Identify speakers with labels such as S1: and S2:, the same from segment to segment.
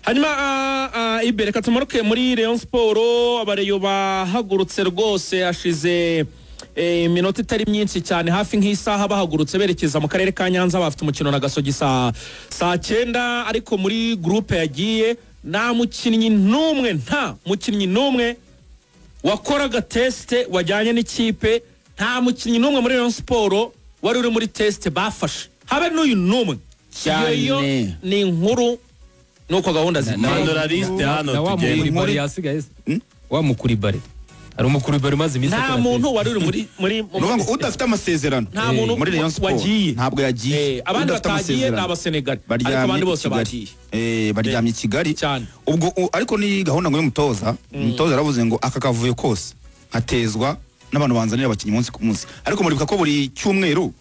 S1: Hanyuma Ibe, reka tumanuke muri Rayon Sport. Abareyo bahagurutse rwose, hashize iminota itari myinshi cyane, hafi nk'isaha bahagurutse berekeza mu karere ka Nyanza. Bafite umukino na Gasogi saa 9, ariko muri groupe yagiye nta mukinnyi n'umwe, nta mukinnyi n'umwe wakoraga test wajyanye n'ikipe. Nta mukinnyi n'umwe muri Rayon Sport wari uri muri test bafashe, habe n'uyu n'umwe.
S2: Cyane.
S1: Iyo yo ni inkuru nuko gahunda ziteye.
S3: Manura liste hano
S4: Na wa
S3: tugende.
S4: Mukuribari yasigaye se? Wa Mukuribari, hari Umukuribari umaze iminsi
S1: Nta
S4: akora
S1: muntu
S4: test.
S1: wari uri muri
S2: Ni ukuvuga ngo udafite amasezerano
S1: Nta muntu
S2: muri Rayon Sport
S1: wagiye.
S2: ntabwo yagiye.
S1: Abandi
S2: Udafite
S1: batagiye ni
S2: amasezerano.
S1: Abasenegali, ariko
S2: Baryamye
S1: abandi
S2: i
S1: bose
S2: Kigali.
S1: bagiye.
S2: Baryamye i Kigali.
S1: Cyane.
S2: Ubwo ariko ni gahunda ngo y'umutoza, umutoza yaravuze ngo aka kavuyo kose nkatezwa n'abantu banzanira abakinnyi umunsi ku munsi. Ariko muribuka ko buri cyumweru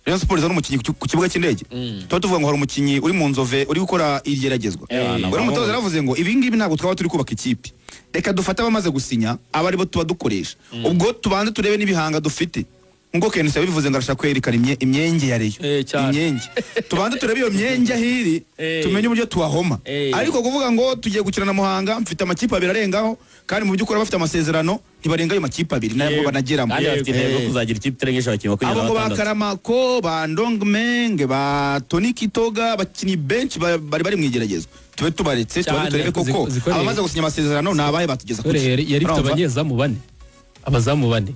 S2: Rayon Sport izana umukinnyi ku kibuga cy'indege, tuba tuvuga ngo hari umukinnyi uri mu Nzove uri gukora igeragezwa. Ubwo rero umutoza yaravuze ngo ibi ngibi ntabwo twaba turi kubaka ikipe, reka dufate abamaze gusinya aba aribo tuba dukoresha, ubwo tubanze turebe n'ibihanga dufite. Nk'uko Kenisi yabivuze ngo arashaka kwerekana imyenge ya Rayon.
S1: Cyane.
S2: Imyenge, tubanze turebe iyo myenge aho iri, tumenye uburyo tuwahoma. Ariko kuvuga ngo tugiye gukina na Muhanga, mfite amakipe abiri arengaho, kandi mu by'ukuri abafite amasezerano ntibarenga ayo makipe abiri ntabwo banageramo.
S3: Kandi bafite intego yo kuzagira ikipe itarengeje abakinnyi
S2: Abo
S3: makumyabiri
S2: ngo
S3: na
S2: ba
S3: batandatu.
S2: Karamako, ba Ndongmeng, ba Tony Kitoga, abakinnyi benshi bari mu igeragezwa, tube tubaretse tubanze
S1: Cyane.
S2: turebe koko abamaze gusinya amasezerano ni abahe, batugeza
S4: Dore
S2: kuki.
S4: yari ifite
S2: Urumva?
S4: abanyezamu bane, abazamu bane.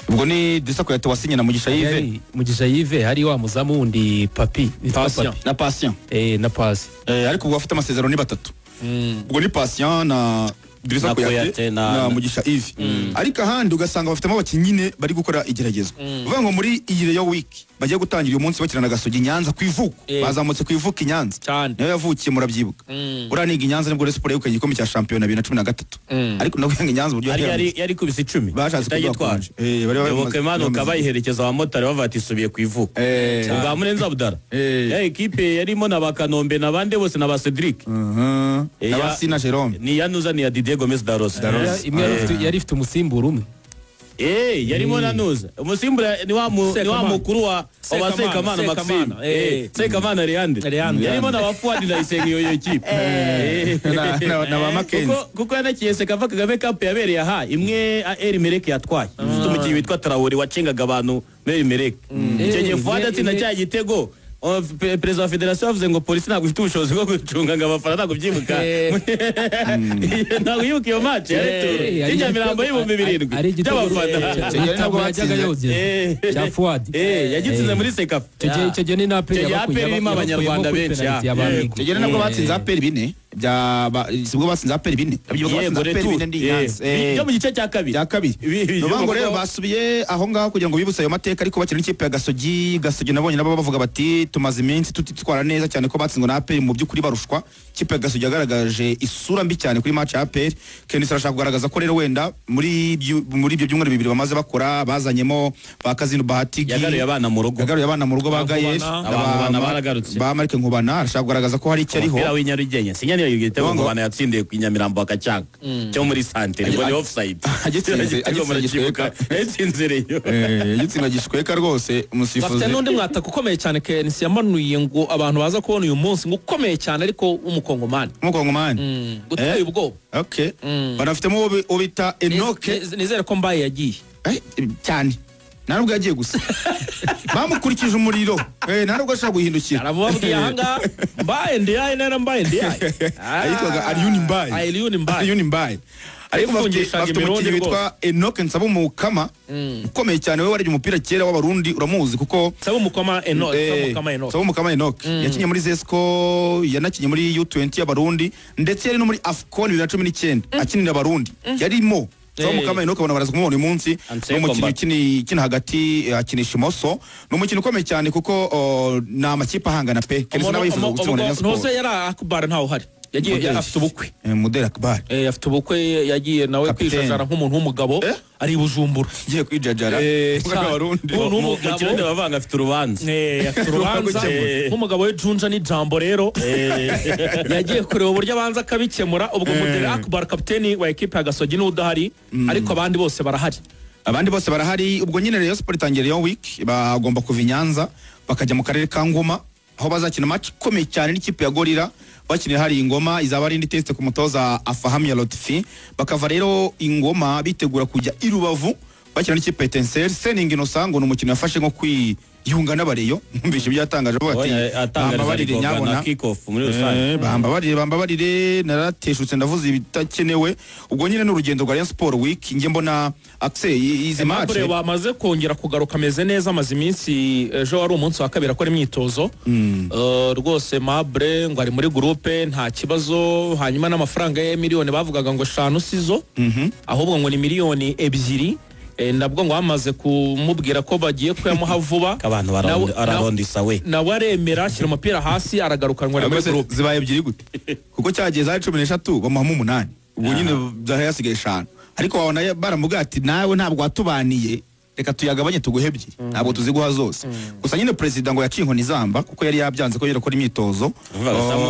S2: Ubwo ni Drissa Kouyaté wasinye na Mugisha Yves.
S4: Yari Mugisha Yves, hari wa muzamu wundi Papi witwa
S1: Patient.
S4: Papi.
S2: Na Patient.
S4: Na Pasi.
S2: Ariko ubwo bafite amasezerano ni batatu, ubwo ni Patient na Drissa
S3: Na
S2: Kouyaté
S3: Kouyaté
S2: na Mugisha Yves. Ariko ahandi ugasanga bafitemo abakinnyi nyine bari gukora igeragezwa. Uvuga ngo muri iyi Rayon Week bagiye gutangira uyu munsi bakina na Gasogi i Nyanza ku ivuko. Bazamutse ku ivuko i Nyanza.
S1: Cyane.
S2: Niyo yavukiye, murabyibuka. Uriya niga i Nyanza nibwo Rayon Sport yegukanye igikombe cya shampiyona 2013. Ariko nawe ngo i Nyanza uburyo
S3: Yari
S2: yaherutse.
S3: Yari ikubise 10
S2: Bashatse
S3: itagitwara.
S2: kuduha konje. Bari
S3: Yoboka imanuka bayiherekeza abamotari bavuga ati isubiye ku ivuko. Ubwa Murenzi Abdallah. Ya ekipe yarimo na ba Kanombe n'abandi bose na ba Cedric.
S2: Na ba Sina Jerome.
S3: Ni ya Nuza, ni ya Didier Gomez Daros.
S4: Imwe yari ifite umusimbura umwe.
S3: Yarimo na Nuza. Umusimbura ni wa
S1: Sekamana.
S3: mukuru wa
S1: Sekamana,
S3: Sekamana Maxime.
S1: Sekamana.
S3: Sekamana Leandre.
S1: Leandre.
S3: Yarimo na ba Fuadi Ndayisenga iyo kipe.
S2: Na ba Mackenzie.
S3: Kuko yanakiye Sekafa Kagame Cup yabereye aha imwe El Merreikh yatwaye. Ifite umukinnyi witwa Traore wacengaga abantu muri El Merreikh. Icyo gihe Fuadi atsinda cya gitego, perezida wa federasiyo yavuze ngo polisi ntabwo ifite ubushobozi bwo gucunga ngo abafana, ntabwo byibuka, ntabwo yibuka iyo match ya retour y'Inyamirambo y'ibihumbi 7000
S4: Ari igitego
S3: by'abafana.
S2: Kigali ntabwo
S4: yajyaga
S2: batsinze.
S4: yogeza cya Fuadi.
S3: Yagitsinze muri Sekafa.
S4: Icyo gihe ni na APR.
S3: Icyo gihe APR irimo Abanyarwanda benshi, ya.
S2: Kigali nabwo batsinze APR bine bya sibwo batsinze APR bine. Ndabyibuka
S3: Yego,
S2: batsinze APR
S3: retour.
S2: bine ndi i Nyanza.
S3: Byo mu gice cya kabiri.
S2: Bya kabiri. Ni ukuvuga ngo rero basubiye aho ngaho kugira ngo bibutse ayo mateka, ariko bakina n'ikipe ya Gasogi. Gasogi nabonye nabo bavuga bati tumaze iminsi tutitwara neza cyane ko batsinzwe na APR mu by'ukuri barushwa. Ikipe ya Gasogi yagaragaje isura mbi cyane kuri match ya APR. Kenisi arashaka kugaragaza ko rero wenda muri ibyo byumweru 2 bamaze bakora, bazanyemo ba Kazino Bahati,
S3: Yagaruye abana mu rugo.
S2: yagaruye abana mu rugo ba
S1: Nkubana.
S2: Gael.
S3: Aba Nkubana baragarutse.
S2: Ba Marike Nkubana, arashaka kugaragaza ko hari icyo ariho.
S3: Umupira w'inyarugenge sinyaniye igitego
S2: Ngo-
S3: Nkubana yatsindiye ku Nyamirambo akacyanga cyo muri santere ngo ni offside.
S2: Agitsinze-
S3: Igitego
S2: agitsinze
S3: muracyibuka.
S2: gishweka.
S3: Yatsinze Rayon.
S2: Igitsina gishweka rwose umusifuzi.
S1: Bafite n'undi mwataka ukomeye cyane Kenisi yamanuye ngo abantu baza kubona uyu munsi, ngo ukomeye cyane ariko w'Umukongomani.
S2: Umukongomani.
S1: Guteye ubwoba.
S2: Okay, banafitemo uwo bita Enoke.
S1: Nizere ko Mbaye yagiye.
S2: Cyane, nta nubwo yagiye gusa, bamukurikije umuriro. Nta nubwo ashobora guhindukira.
S1: Aramubabwiye ahangaha Mbaye Ndiaye nera Mbaye Ndiaye.
S2: Ayitwaga Alioune Mbaye.
S1: Alioune Mbaye.
S2: Alioune Mbaye, ariko bafite
S1: Yifungishaga
S2: bafite
S1: imirundi
S2: umukinnyi witwa Enoke Nsabumukama ukomeye cyane. We warebye umupira kera w'Abarundi uramuzi kuko
S1: Nsabumukama Enoke, Nsabumukama Enoke.
S2: Nsabumukama Enoke yakinnye muri Zesco, yanakinnye muri U20 y'Abarundi, ndetse yari no muri AFCON 2019 akinira Abarundi yarimo. Nsabumukama Enoke abantu baraza kumubona uyu munsi.
S3: Anse
S2: Ni umukinnyi
S3: Combat.
S2: ukina hagati, akinisha imoso. Ni umukino ukomeye cyane kuko ni amakipe ahangana pe. Kenshi nawe yifuza gutsindwa na Rayon Sport.
S1: Ntose yari Akbar ntawe uhari, yagiye
S2: Mudeli.
S1: afite ubukwe.
S2: Mudeli Akbar.
S1: Afite ubukwe, yagiye nawe
S2: Kapiteni.
S1: kwijajara nk'umuntu w'umugabo. Ari i Bujumbura.
S2: Ngiye kwijajara. Kuko
S1: Cyane.
S2: Abarundi.
S1: Umuntu
S3: Mu
S1: w'umugabo.
S3: Kirundi bavanga afite urubanza.
S1: Afite urubanza
S3: Gukemura.
S1: nk'umugabo we Junja n'ijambo rero yagiye kureba uburyo abanza akabikemura. Ubwo Mudeli Akbar kapiteni wa ekipe ya Gasogi niwe udahari, ariko abandi bose barahari.
S2: Abandi bose barahari. Ubwo nyine Rayon Sport itangira Rayon Week, bagomba kuva i Nyanza bakajya mu karere ka Ngoma aho bazakina match ikomeye cyane n'ikipe ya Gorilla. Bakinira hari Ingoma, izaba ari indi test ku mutoza Afahamia Lotfi. Bakava rero Ingoma bitegura kujya i Rubavu bakina n'ikipe Etincelle. Seninga Innocent ngo ni umukino yafashe nko kwiyunga n'abareyo, mwumvishe ibyo yatangaje avuga ati bambabarire nyabona, bambabarire narateshutse ndavuze ibitakenewe. Ubwo nyine n'urugendo rwa Rayon Sport Week nge mbona accès izi match
S1: bamaze kongera kugaruka ameze neza, amaze iminsi, ejo wari umunsi wa kabiri akora imyitozo rwose. Mabre ngo ari muri groupe nta kibazo, hanyuma n'amafaranga ye miliyoni bavugaga ngo 5 sizo, ahubwo ngo ni miliyoni 2, nabwo ngo bamaze kumubwira ko bagiye kuyamuha vuba.
S3: Abantu ararondisa we
S1: nawe aremera ashyira umupira hasi aragaruka ngo ari muri groupe.
S2: Zibaye 2 gute kuko cyagiye za 13 bamuhamo 8, ubwo nyine byari yasigaye 5, ariko wabona baramubwira ati nawe ntabwo watubaniye reka tuyagabanye tuguhe 2, ntabwo tuziguha zose. Gusa nyine president ngo yaciye inkoni zamba kuko yari yabyanze ko yera kora imyitozo,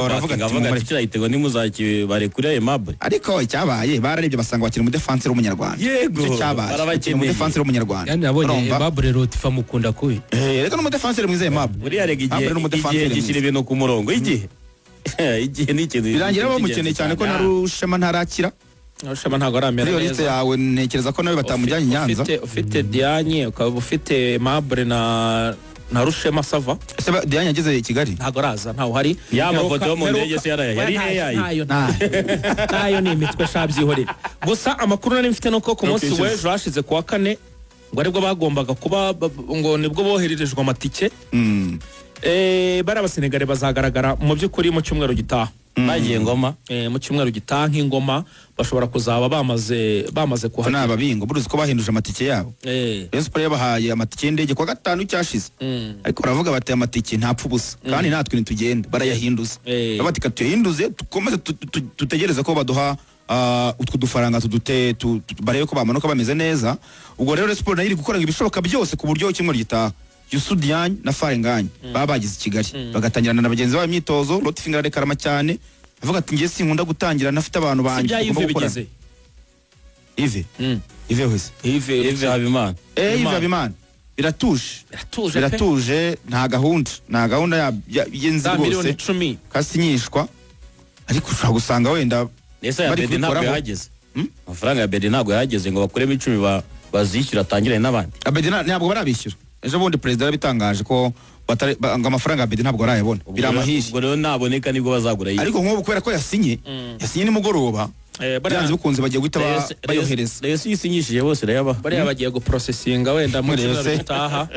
S3: aravuga ati kira itego ntimuzakibare kuri Aimable,
S2: ariko icyabaye bararebye basanga bakina mu defense w'umunyarwanda.
S3: Yego
S2: barabakina mu defense w'umunyarwanda.
S4: Yani nabonye Aimable Lotfi mukunda kubi,
S2: reka no mu defense mwiza Aimable
S3: buriya rega igihe gishyira ibintu ku murongo, igihe igihe ni ikintu
S2: birangira bamukeneye cyane ko na Rushema ntarakira.
S1: Rushema ntabwo aramera neza.
S2: Liste yawe ntekereza ko nawe batamujyanye Nyanza.
S1: Ufite Dianye, ukaba ufite Mabre na Rushema Sava.
S2: Ese Dianye ageze i Kigali?
S1: Ntabwo araza, ntawe hari.
S3: Ya mafoto yo mu ndege se yari AI.
S1: Nayo ni imitwe shabyihorera. Gusa amakuru nari mfite nuko ku munsi w'ejo hashize kuwa kane ngo aribwo bagombaga kuba ngo nibwo bohererejwe amatike. Bari abasenegale bazagaragara mu by'ukuri mu cyumweru gitaha.
S3: Bagiye Ngoma,
S1: mu cyumweru gitaha nk'Ingoma bashobora kuzaba bamaze kuhagera.
S2: Nababingo buruzi ko bahinduje amatike yabo. Rayon Sport yabahaye amatike y'indege kwa gatanu cyashize, ariko baravuga bati amatike ntapfa ubusa kandi natwe ntitugenda, barayahinduza. Bati katuyahinduze dukomeze tutegereze ko baduha utwo dufaranga tudute barebe ko bamanuka bameze neza. Ubwo rero Rayon Sport nayo iri gukora ibishoboka byose ku buryo icyumweru gitaha Youssou Diagne na Farenganye baba bageze i Kigali bagatangirana na bagenzi babo imyitozo. Lotfi ngararekarama cyane avuga ati ngiye sinkunda gutangira nafite abantu banjye
S1: tugomba gukora.
S2: Yves Yves
S3: Yves Habimana,
S2: Yves Habimana biratuje, nta gahunda y'inzi rwose kasinyishwa, ariko ushobora gusanga wenda
S3: bari kubikoraho. Amafaranga ya Bedi ntabwo yahageze ngo bakuremo 10 bazishyura atangirane n'abandi.
S2: Abedi ntabwo barabishyura. Ejo bundi president yarabitangaje ko ngo amafaranga ya Bedi ntabwo arayabona, biramahishe.
S3: Ubwo rero naboneka nibwo bazagura
S2: yiye. Ariko nk'ubu kubera ko yasinye nimugoroba, byanze bikunze bagiye guhita bayohereza.
S3: Rayon isinyishije bose rayaba.
S1: Bariya bagiye guprocessinga wenda mu cyumweru gitaha.